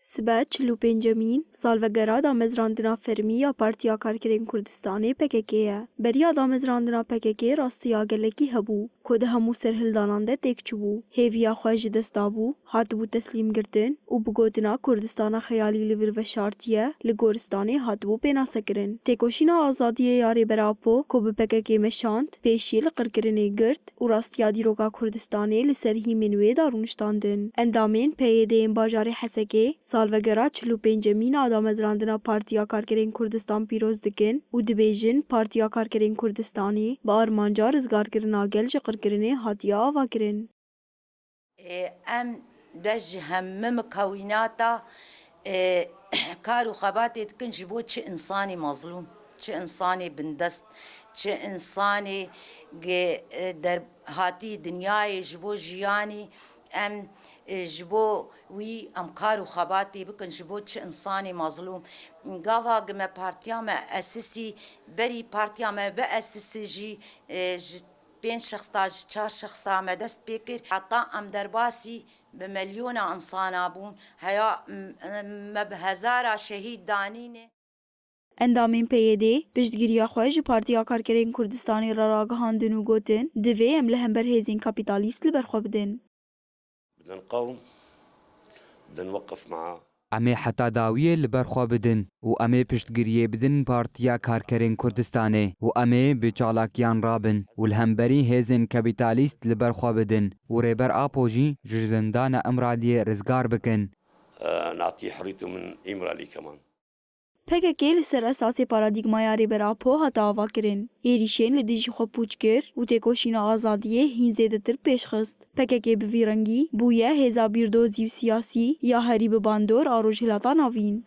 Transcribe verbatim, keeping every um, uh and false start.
Sibe çil û pêncemîn salvegera damezrandina fermî ya Partiya Karkerên Kurdistanê P K K ye. Beriya damezrandina P K K rastiya gelekî hebû, ku di hemû serhildanan de têk çûbû, hêviya xwe ji dest dabû, hatibû teslîmgirtin û bi gotina Kurdistana xeyalî li vir veşartiye, li goristanê hatibû pênasekirin. Têkoşîna azadiyê ya Rêber Apo ku bi P K K meşand, pêşî li qirkirinê girt û rastiya dîroka Kurdistanê li ser hîmên wê de rûniştandin. Endamên P Y D'yên bajarê Hesekê salvegera çil û pêncemîn a damezrandina Partiya Karkerên Kurdistan pîroz dikin û dibêjin Partiya Karkerên Kurdistanê bi armanca rizgarkirina gel ji qirkirinê hatiye avakirin. Ê, em dest ji hemî mikewînata, ê, kar û xebatê dikin ji bo çi însanê mezlûm, çi însanê bindest, çi însanê ge-, e, der-, hatî dinyayê ji bo jiyanî, em, e, ji bo wî em kar û xebatê bikin ji bo çi însanê mezlûm. Gava gi me partiya me esisî, berî partiya me biesisî jî, e, ji pênc şexsa, ji çar şexsa me dest pê kir. Heta em derbasî bi milyona insana bûn. Heya m-, me bi hezara şehîd danîne. Endamên P Y D piştgiriya xwe ji Partiya Karkerên Kurdistanê re ragihandin û gotin, divê em li hember hêzên kapîtalîst li ber xwe bidin. بدنا نقاوم، بدنا نوقف معاه. Em ê heta dawiyê li ber xwe bidin û em ê piştgiriyê bidin Partiya Karkerên Kurdistanê û em ê bi çalakiyan rabin û li hemberî hêzên kapîtalîst li ber xwe bidin û Rêber Apo jî ji zindana Îmraliyê rizgar bikin. آه، نعطيه حريته من إمرالي كمان. P K K li ser esasê paradîgmaya Rêber Apo hate avakirin. Êrîşên li dijî xwe pûç kir û têkoşîna azadiyê hîn zêdetir pêş xist. P K K bi vî rengî bûye hêza bîrdozî û siyasî ya herî bi bandor a Rojhilata Navîn.